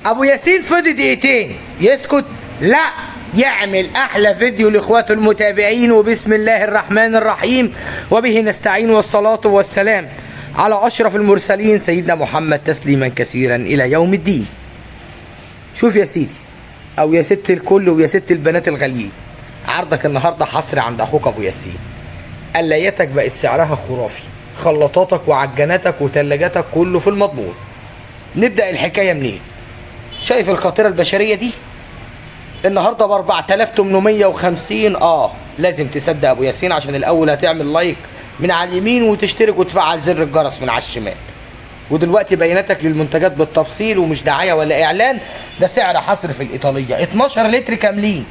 ابو ياسين فضي دقيقتين يسكت؟ لا، يعمل احلى فيديو لاخواته المتابعين. وبسم الله الرحمن الرحيم وبه نستعين، والصلاة والسلام على اشرف المرسلين سيدنا محمد، تسليما كثيرا الى يوم الدين. شوف يا سيدي، او يا ست الكل ويا ست البنات الغاليين، عرضك النهارده حصري عند اخوك ابو ياسين. قلايتك بقت سعرها خرافي، خلاطاتك وعجاناتك وتلاجاتك كله في المضمون. نبدأ الحكاية منين؟ شايف القاطرة البشرية دي؟ النهارده ب 4850. لازم تصدق ابو ياسين، عشان الاول هتعمل like من على اليمين وتشترك وتفعل زر الجرس من على الشمال. ودلوقتي بياناتك للمنتجات بالتفصيل، ومش دعاية ولا اعلان، ده سعر حصر في الايطالية. 12 لتر كاملين،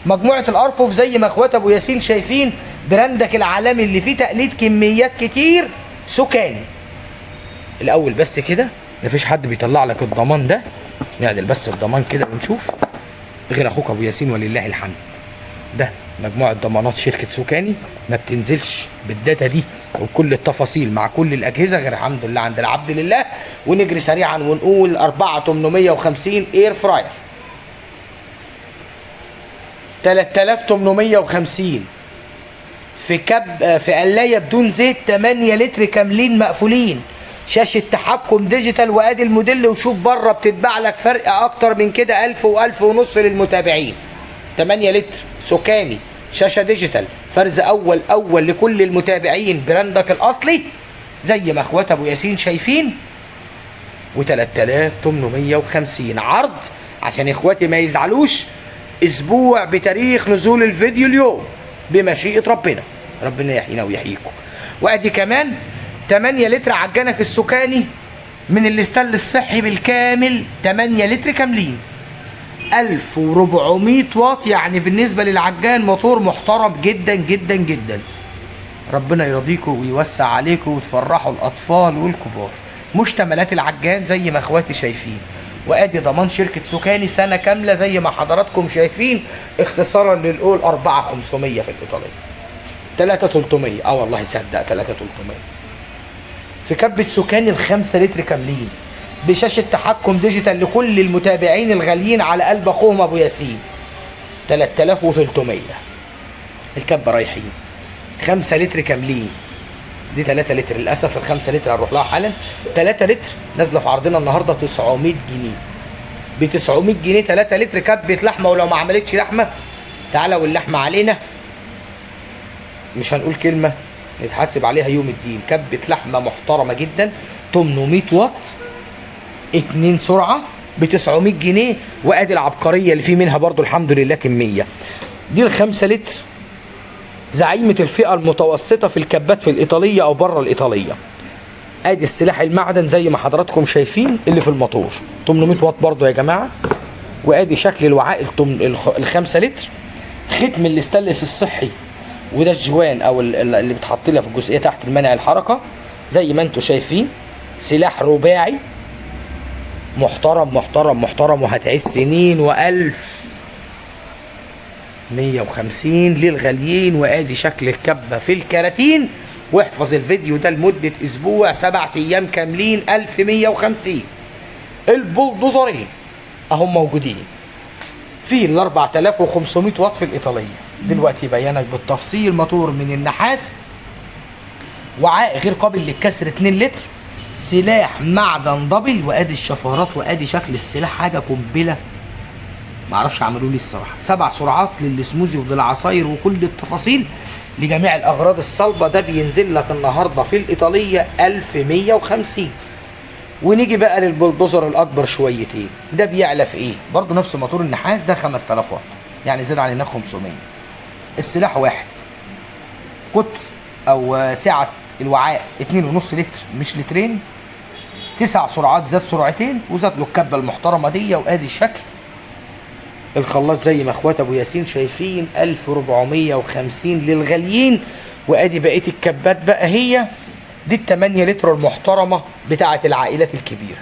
مجموعة الارفف زي ما اخوات ابو ياسين شايفين، brand ك العالمي اللي فيه تقليد كميات كتير، سكاني. الاول بس كده مفيش حد بيطلع لك الضمان ده، نعدل بس الضمان كده ونشوف غير اخوك ابو ياسين ولله الحمد. ده مجموعة ضمانات شركة سوكاني، ما بتنزلش بال data دي وكل التفاصيل مع كل الأجهزة غير الحمد لله عند العبد لله. ونجري سريعا ونقول 4850 air fryer، 3850 في كب في قلاية بدون زيت 8 لتر كاملين مقفولين، شاشة تحكم digital، وادي الموديل. وشوف بره بتتباع لك فرق اكتر من كده 1000 و1000 ونص للمتابعين. 8 لتر سكاني، شاشة digital، فرز اول اول لكل المتابعين، brand ك الاصلي زي ما اخوات ابو ياسين شايفين، و3850 عرض عشان اخواتي ما يزعلوش، اسبوع بتاريخ نزول الفيديو اليوم بمشيئة ربنا، ربنا يحيينا ويحييكم. وادي كمان 8 لتر عجانك السكاني من الاستانلس الصحي بالكامل، 8 لتر كاملين، 1400 واط، يعني بالنسبة للعجان موتور محترم جدا جدا جدا. ربنا يرضيكم ويوسع عليكم وتفرحوا الأطفال والكبار. مشتملات العجان زي ما اخواتي شايفين، وادي ضمان شركة سكاني سنة كاملة زي ما حضراتكم شايفين. اختصارا للقول 4500 في الإيطالية، 3300. والله صدق، 3300 في كبة سكاني ال5 لتر كاملين بشاشة تحكم digital لكل المتابعين الغاليين على قلب اخوهم ابو ياسين. 3300 الكبة رايحين، 5 لتر كاملين، دي 3 لتر للاسف، ال 5 لتر هنروح لها حالا. 3 لتر نازله في عرضنا النهارده 900 جنيه، ب 900 جنيه 3 لتر كبه لحمه. ولو ما عملتش لحمه تعالى واللحمة علينا، مش هنقول كلمة نتحاسب عليها يوم الدين. كبه لحمه محترمه جدا، 800 واط، 2 سرعه، ب 900 جنيه. وادي العبقرية اللي فيه منها برضو الحمد لله كميه، دي ال5 لتر زعيمه الفئة المتوسطة في الكبات في الايطالية او بره الايطالية. ادي السلاح المعدن زي ما حضراتكم شايفين اللي في الموتور، 800 واط برضو يا جماعه. وادي شكل الوعاء ال5 لتر، ختم الاستانلس الصحي، وده الجوان او اللي بتحط لها في الجزئية تحت المنع الحركة زي ما انتم شايفين. سلاح رباعي محترم محترم محترم، وهتعيش سنين. والف 150 للغاليين. وادي شكل الكبه في الكراتين، واحفظ الفيديو ده لمدة اسبوع، 7 ايام كاملين، 1150. البلدوزرين اهم موجودين في ال 4500 واط في الايطالية. دلوقتي بيانك بالتفصيل، موتور من النحاس، وعاء غير قابل للكسر 2 لتر، سلاح معدن double، وادي الشفرات وادي شكل السلاح، حاجة قنبلة معرفش عملوا لي الصراحه. 7 سرعات للسموزي وللعصاير وكل التفاصيل لجميع الاغراض الصلبه. ده بينزل لك النهارده في الايطالية 1150. ونيجي بقى للبلدوزر الاكبر شويتين، ده بيعلى في ايه؟ برضه نفس موتور النحاس، ده 5000 واط، يعني زاد عن هناك 500. السلاح واحد، قطر او سعة الوعاء 2.5 لتر مش لترين، 9 سرعات، زاد سرعتين، وزاد له الكبه المحترمة دي. وادي الشكل الخلاط زي ما اخوات ابو ياسين شايفين، 1450 للغاليين. وادي بقية الكبات بقى، هي دي ال 8 لتر المحترمة بتاعه العائلات الكبيرة،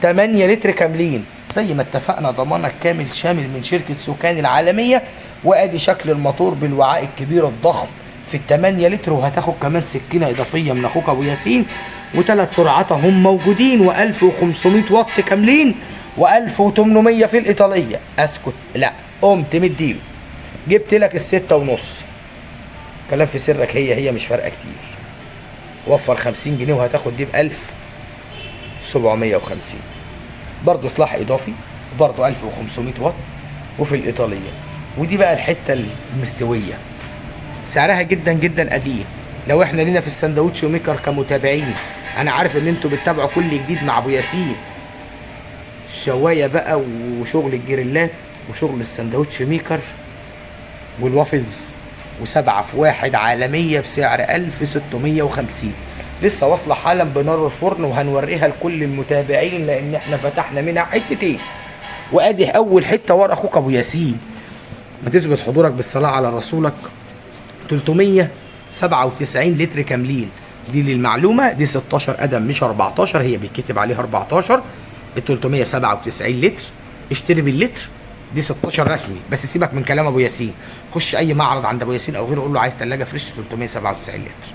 8 لتر كاملين زي ما اتفقنا، ضمانك كامل شامل من شركة سكان العالمية. وادي شكل الموتور بالوعاء الكبير الضخم في ال 8 لتر، وهتاخد كمان سكينة اضافية من اخوك ابو ياسين، وثلاث سرعات هم موجودين، و1500 واط كاملين. و1800 في الايطالية. اسكت؟ لا، قمت مديله، جبت لك 6.5. كلام في سرك، هي هي مش فارقه كتير. وفر 50 جنيه وهتاخد دي ب 1750. برضه اصلاح اضافي، برضه 1500 واط وفي الايطالية. ودي بقى الحتة المستويه، سعرها جدا جدا قديم. لو احنا لينا في ال sandwich maker كمتابعين، انا عارف ان انتوا بتتابعوا كل جديد مع ابو ياسين، الشوايه بقى وشغل الجريلات وشغل ال sandwich maker وال waffles، وسبعة في واحد عالمية بسعر 1650. لسه واصلة حالا بنار الفرن، وهنوريها لكل المتابعين لان احنا فتحنا منها حتتين. وادي اول حتة ورا اخوك ابو ياسين. ما تثبت حضورك بالصلاة على رسولك. 397 لتر كاملين. دي للمعلومة دي 16 قدم مش 14، هي بيتكتب عليها 14. ال 397 لتر اشتري باللتر، دي 16 رسمي. بس سيبك من كلام ابو ياسين، خش اي معرض عند ابو ياسين او غيره قول له عايز ثلاجه فريش 397 لتر،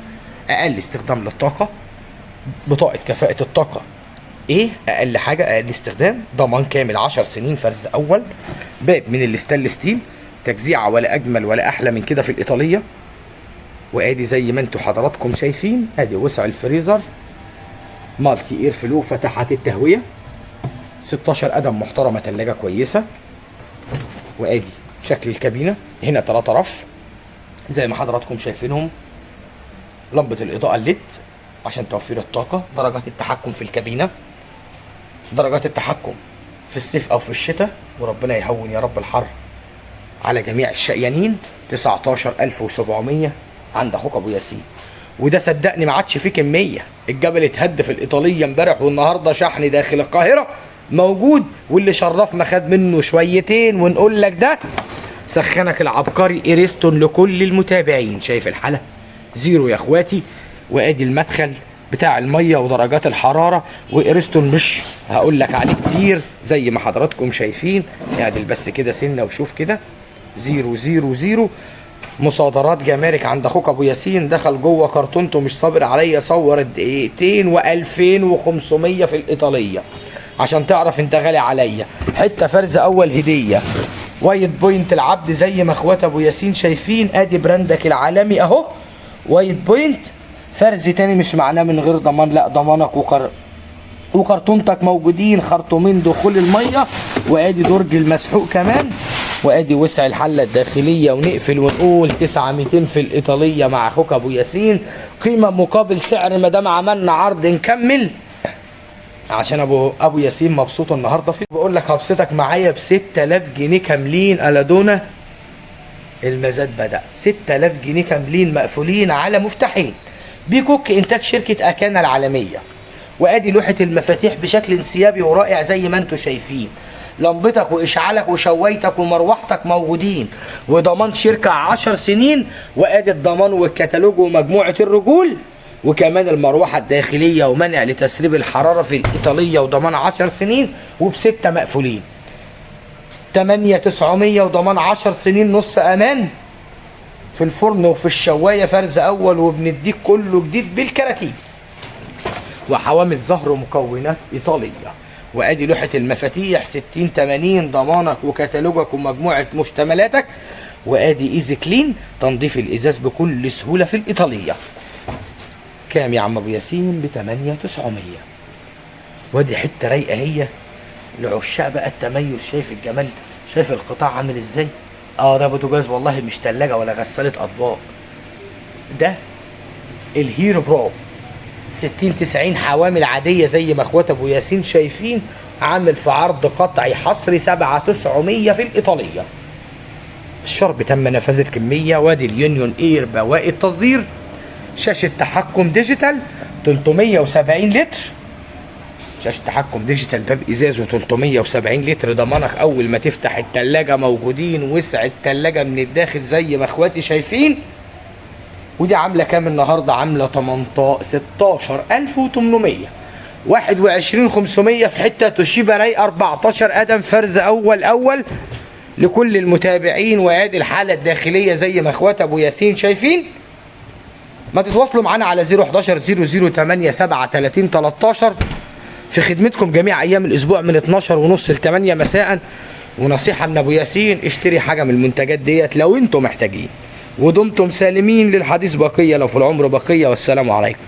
اقل استخدام للطاقة، بطاقة كفاءة الطاقة ايه، اقل حاجة اقل استخدام، ضمان كامل 10 سنين، فرز اول، باب من ال stainless steel، تجزيعه ولا اجمل ولا احلى من كده في الايطالية. وادي زي ما انتم حضراتكم شايفين، ادي وسع الفريزر، multi air flow، فتحات التهويه، 16 قدم محترمه، تلاجه كويسة. وادي شكل الكابينه هنا، 3 رف زي ما حضراتكم شايفينهم، لمبة الاضاءة ال LED عشان توفير الطاقة، درجات التحكم في الكابينه، درجات التحكم في الصيف او في الشتاء، وربنا يهون يا رب الحر على جميع الشقيانين. 19700 عند اخوك ابو ياسين. وده صدقني ما عادش فيه كمية، الجبل اتهد في الايطالية امبارح والنهارده شحن داخل القاهرة موجود، واللي شرفنا خد منه شويتين. ونقول لك ده سخنك العبقري اريستون لكل المتابعين. شايف الحالة zero يا اخواتي. وادي المدخل بتاع المية ودرجات الحرارة، واريستون مش هقول لك عليه كتير زي ما حضراتكم شايفين. اعدل بس كده سنة وشوف كده، zero zero zero. مصادرات جمارك عند اخوك ابو ياسين، دخل جوه كرتونته مش صابر عليا، صور الدقيقتين و2500 في الايطالية عشان تعرف انت غالي عليا. حتة فرز اول هديه، White Point العبد زي ما اخوات ابو ياسين شايفين، ادي brand ك العالمي اهو White Point. فرز تاني مش معناه من غير ضمان، لا ضمانك وكرتونتك موجودين، خرطومين دخول المية، وادي درج المسحوق كمان، وادي وسع الحلة الداخلية. ونقفل ونقول 9200 في الايطالية مع اخوك ابو ياسين، قيمة مقابل سعر. ما دام عملنا عرض نكمل عشان ابو ياسين مبسوط النهارده. في بقول لك هبسطك معايا ب 6000 جنيه كاملين. الادونا المزاد بدأ، 6000 جنيه كاملين مقفولين على مفتاحين، بيكوك انتاج شركة اكانا العالمية. وادي لوحة المفاتيح بشكل انسيابي ورائع زي ما انتم شايفين، لمبتك واشعالك وشوايتك ومروحتك موجودين، وضمان شركة 10 سنين، وادي الضمان والكتالوج ومجموعة الرجول، وكمان المروحة الداخلية ومنع لتسريب الحرارة في الإيطالية، وضمان 10 سنين، وبستة مقفولين. 8900 وضمان 10 سنين نص أمان في الفرن وفي الشواية، فرز أول، وبنديك كله جديد بالكراتين، وحوامل زهر ومكونات إيطالية. وادي لوحة المفاتيح 60 80، ضمانك وكتالوجك ومجموعة مشتملاتك. وادي easy clean تنظيف الازاز بكل سهولة في الإيطالية. كام يا عم ابو ياسين؟ ب 8900. وادي حتة رايقة هي لعشاق بقى التميز. شايف الجمال؟ شايف القطاع عامل ازاي؟ ده بوتاجاز والله، مش تلاجة ولا غسالة اطباق. ده ال Hero Pro 60 90، حوامل عادية زي ما اخوات ابو ياسين شايفين، عامل في عرض قطعي حصري 7900 في الإيطالية. الشرب تم نفاذ الكمية. وادي ال Union Air بواقي التصدير، شاشة تحكم digital 370 لتر، شاشة تحكم digital، باب ازاز و370 لتر، ضمانك اول ما تفتح التلاجة موجودين، وسع التلاجة من الداخل زي ما اخواتي شايفين. ودي عاملة كام النهاردة؟ عاملة 18 16800، 21500 في حتة توشيبا رايقة 14 قدم، فرز اول اول لكل المتابعين. وادي الحالة الداخلية زي ما اخوات ابو ياسين شايفين. ما تتواصلوا معانا على 011 00 87 30 13. في خدمتكم جميع ايام الاسبوع من 12:30 ل 8 مساء. ونصيحة من ابو ياسين، اشتري حاجة من المنتجات ديت لو انتم محتاجين. ودمتم سالمين، للحديث بقية لو في العمر بقية، والسلام عليكم.